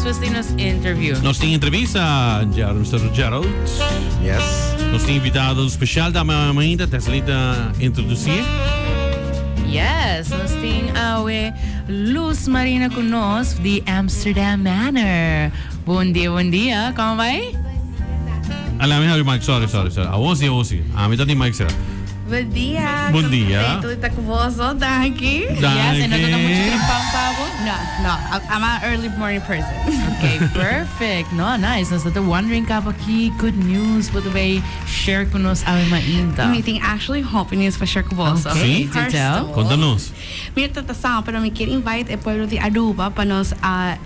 Despues tin nos interview. Nos tin entrevista, Gerald, Mr. Gerald. Yes. Nos tin invitado special dame ainda, Tesla ta introduci. Yes, nos tin awe Luz Marina cu nos di Amsterdam Manor. Bon dia, bon dia. Con bay? Ala, mi habri mic, sorry, sorry, sorry. Awor si, awor si. Ah, mi ta tin mic sera. Bon dia. Bon dia. Contento di ta cu boso. Danki. Yes, e no ta mucho trempan pa bo? No, no. I'm an early morning person. Okay, perfect. No, nice. Nos ta wondering caba ki good news bo ta bay share cu nos awe mainta. Mi tin actually hopi news pa share cu boso. Okay, Si? do tell. Conta nos. Mi ta ta sa, pero mi kier invite e pueblo di Aruba pa nos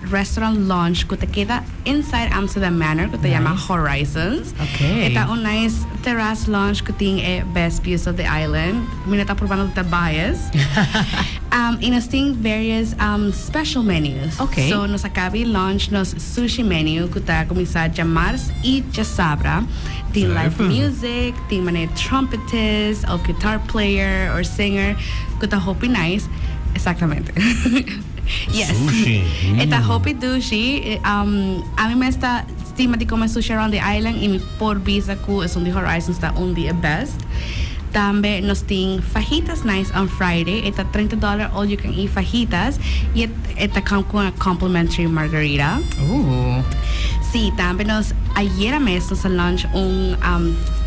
restaurant launch cu ta keda inside Amsterdam Manor cu ta yama Horizons. Okay. E ta un nice terrace lounge cu tin e best views of the island. Mi no ta probando ta bias. Y nos tin various special menus. Okay. So nos a cabi launch nos sushi menu cu ta cuminsa djamars y djasabra. Tin live music, tin mane trumpetist of guitar player or singer cu ta hopi nice. Exactamente. Yes. Sushi. E ta hopi dushi. Ami mes ta stima di come sushi around the island y mi por bisa cu esun di Horizons ta un di e best. Tambe nos tin fajitas nice on Friday. E ta $30 all you can eat fajitas y e ta come cu a complimentary margarita. Ooh. Si, tambe nos ayera mes nos a launch un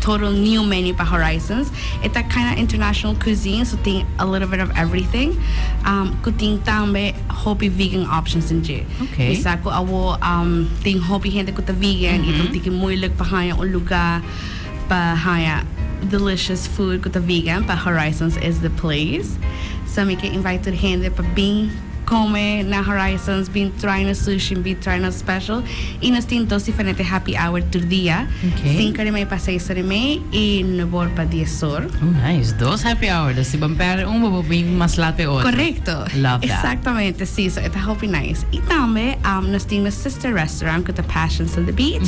total new menu pa Horizons. E ta kinda international cuisine, so tin a little bit of everything. Cu tin tambe hopi vegan options den dje. Okay. Mi sa cu awo tin hopi hende cu ta vegan y ta un tiki moeilijk pa haya un lugar pa haya delicious food cu ta vegan, pa Horizons is the place. So mi ke invite tur hende pa bin come na Horizons, bin try nos sushi, bin try nos special. Y nos tin dos diferente happy hour tur dia. Okay. 5:30 pa 6:30 y 9 pa 10 or. Oh, nice. Dos happy hour. Dus si bo perde un, bo por bin mas laat pe otro. Correcto. Love that. Exactamente, si. So e ta hopi nice. Y tambe nos tin nos sister restaurant cu ta Passions on the Beach.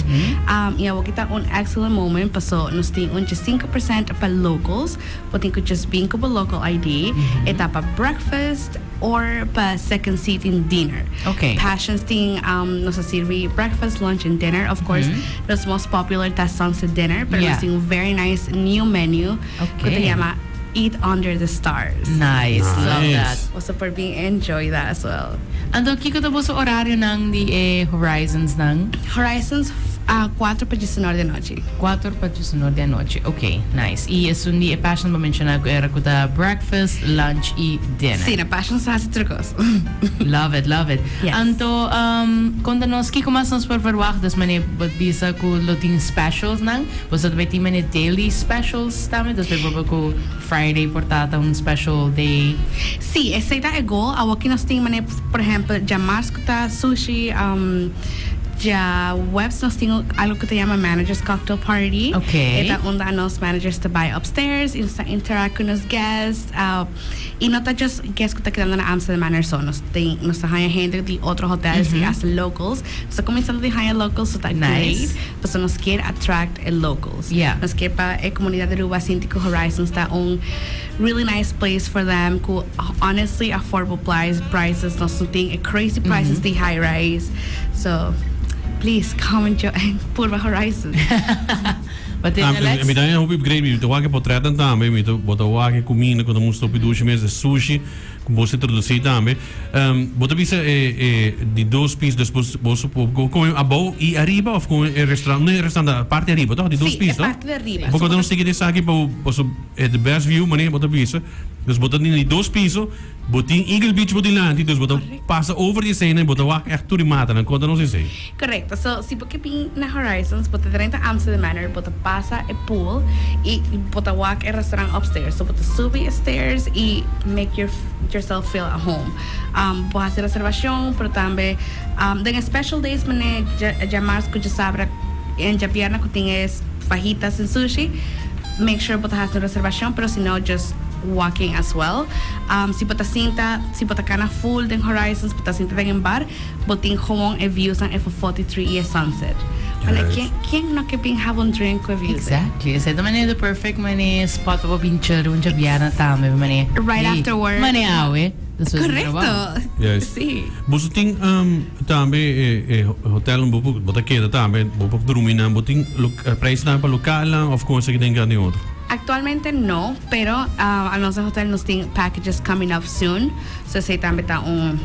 Y awor ki ta un excellent moment paso nos tin un 5% pa locals. Bo tin cu just bin cu bo local ID. E ta pa breakfast or pa second seating dinner. Okay. Passions tin nos a sirbi breakfast, lunch and dinner. Of course, nos most popular ta sunset dinner, pero nos tin un very nice new menu cu ta yama Eat Under the Stars. Nice. Love that. Nice. Boso por bin enjoy that as well. Anto kico ta boso horarionan di e Horizons nan? Horizons 4 pa 19 di anochi. 4 pa 19 di anochi. Ok, nice. Y esun di e Passion bo menciona cu era cu ta breakfast, lunch y dinner. Si, na Passion sa haci tur cos. Love it, love it. Yes. Anto, conta nos kico mas nos por verwacht? Dus mane bo bisa cu lo tin specials nan. Boso ta bay tin mane daily specials tambe? Dus bijvoorbeeld cu Friday por ta ta un special day. Si, esey ta e goal. Awoki nos tin mane, por ehempel, djamars cu ta sushi, djaweps nos tin algo cu ta yama manager's cocktail party. Okay. E ta unda nos managers ta bay upstairs y nos ta interact cu nos guests. Y no ta just guests cu ta kedando na Amsterdam Manor so. Nos tin, nos ta haya hende di otro hotels y hasta locals. Nos ta cuminsando di haya locals, so ta Nice. great. Pasobra nos kier attract e locals. Yeah. Nos kier pa e comunidad di Aruba sinti cu Horizons ta un really nice place for them cu honestly affordable prices. Nos no tin e crazy prices di high rise. So please come and join purba Horizons. But then, Alex? Mi ta haña hopi great, mi ta wak e potretnan tambe, mi ta bo ta wak e cuminda cu ta mustra hopi dushi mes, e sushi cu bo sa introduci tambe. Bo ta bisa e e di dos piso, dus bo bo bo come abou y ariba of con e restaurant, no e restaurant, parti ariba toch, di dos Sí, piso e toch? parti di ariba. Bo por ta un sigi di esaki pa bo paso e the best view manera bo ta bisa, dus bo ta di dos piso. Bo tin Eagle Beach bo dilanti, dus bo ta pasa over di esei nan y bo ta wak echt tur di matanan. Konta nos esei. Korekto. So, si bo ke bin na Horizons, bo ta drenta Amsterdam Manor, bo ta pasa e pool y bo ta wak e restaurant upstairs. So, bo ta subi e stairs y make your yourself feel at home. Bo hasi reservacion, pero tambe den e special days mane djamars cu djasabra en djabierna cu tin e fajitas en sushi, make sure bo ta hasi un reservacion, pero si no just walking as well. Si bo ta sinta, si bo ta cana full den Horizons, bo ta sinta den un bar, bo tin gewoon e views nan e 43 y e sunset. Wala, Juist. ken, ken no ke bin have un drink cu e views ei? Exactly. Esei ta manera the perfect mane spot pa bo bin chill un djabièrnè tambe. Mane, Right hey, after work. Mane awe. Despues di Correcto. trabou. Juist. Si. Boso tin um, tambe e, e hotel bo por- bo ta keda tambe, bo por drumi nan, bo tin lo, eh, prijs tambe pa lokalnan of kon esaki den grandi otro? Actualmente no, pero uh, Alonso Hotel nos tin packages coming up soon. So esey tambe ta un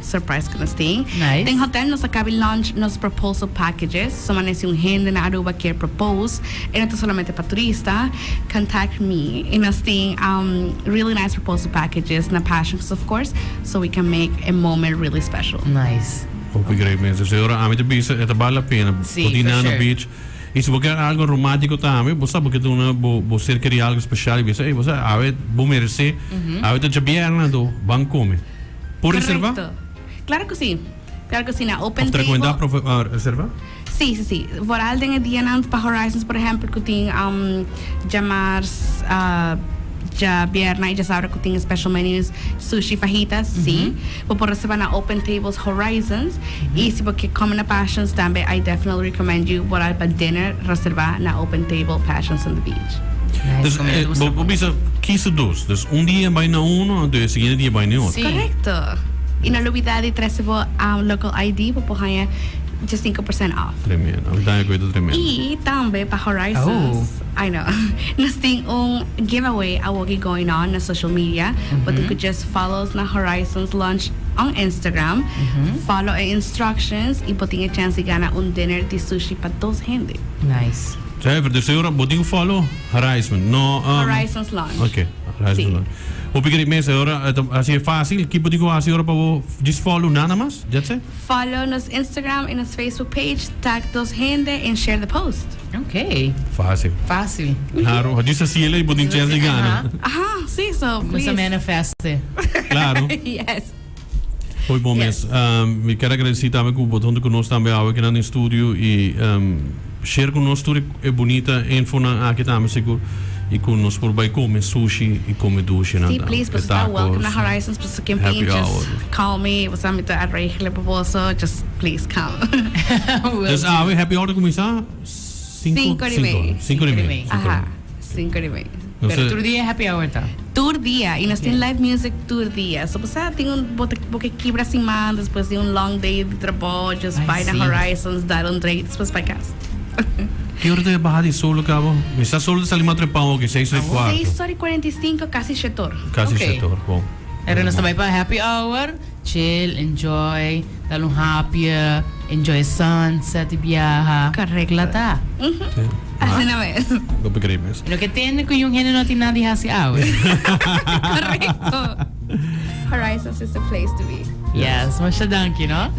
surprise cu nos tin. Nice. Den hotel nos a cabi launch nos proposal packages. So manera si un hende na Aruba kier propose, e no ta solamente pa turista, contact me. Y nos tin um, really nice proposal packages na Passions of course, so we can make a moment really special. Nice. Hopi great mes. Dus ora ami ta bisa e ta bal la pena. Sí, Bo tin for nan na sure. beach. Y si bo kier algo romantico tambe, bo sa bo ke duna bo bo ser keri algo special y bisa, ey, bo sa awe bo merece, awe ta djabièrnè anto ban come. Por reserva? Correcto. Claro cu si. Claro cu si, na open Of ta recomenda table. profe- ah, reserva? Sí, sí, sí. Vooral den e dianan pa Horizons, por ehempel, cu tin um, djamars, ah, djabièrnè y djasabra cu tin special menus, sushi, fajitas, sí. Bo por reserva na Open Tables Horizons. Y si bo ke come na Passions tambe, I definitely recommend you vooral pa dinner reserva na Open Table Passions on the Beach. Nice, Dus, comida eh, gusta bo, bo bisa kisa dos. Dus un dia bai na uno, anto e siguiente dia bai na e otro. Sí. Correcto. Y no lubida di trece bo um, local ID pa por haña 5% off. Tremendo. Ami tambe cu ta tremendo. Y tambe pa Horizons, Oh. I know, nos tin un giveaway awoki going on na social media. Bo tin cu just follow us na Horizons Lounge on Instagram. Follow e instructions y bo tin e chance di gana un dinner di sushi pa dos hende. Nice. Zuiver, dus ora bo tin cu follow Horizon, no um, Horizons Lounge. Ok, Horizons Sí. Lounge. Hopi great mes, ora eh, ta hasi e facil, ki bo tin cu hasi ora pa bo just follow nada mas? That's it? Follow nos Instagram y nos Facebook page, tag dos hende and share the post. Ok. Facil. Facil. Claro, djis haci el y bo tin chance di gana. Aha, si, so Nos please. a manifeste. Claro. Yes. Hoy bon mes. Um, mi kier agradeci tambe cu bo ta hunto cu nos tambe awe kinan den studio y um, share cu nos tur e, e bunita infonan aki tambe sigur y cu nos por bay come sushi y come dushinan Sí, tambe. please, E boso ta welcome na tacos, Horizons, boso ken happy pin, just hour. call me, boso a mi ta arregle pa boso, just please come. Will Dus do. awe happy hour ta cuminsa cinco, Cinco y media. cinco y Cinco y media. media. Cinco y Aha, media. cinco y media. No Pero sé. tur dia happy hour ta. Tur dia, y nos tin Ok. live music tur dia. So, bo sa, tin un, bo ta, bo ke kibra siman despues di un long day di trabou, just Ay, bai na sí. Horizons, dar un drink, despues bai cas. Ki ora ta e baha di solo cabo? Mi sa solo ta sali mas trepao aki, seis ora y cuarto. Seis ora y cuarenta y cinco, casi shetor. Casi Ok. shetor, bon. Pero nos ta bai pa happy hour, chill, enjoy, dal un hapje, enjoy sunset y biaha. Correcto. Kla ta. Sí. Asina mes. No begrijp mes. Lo ke tende ku yung hende no tin nada di hasi awe. Correcto. Horizons is the place to be. Yes, masha danki, no?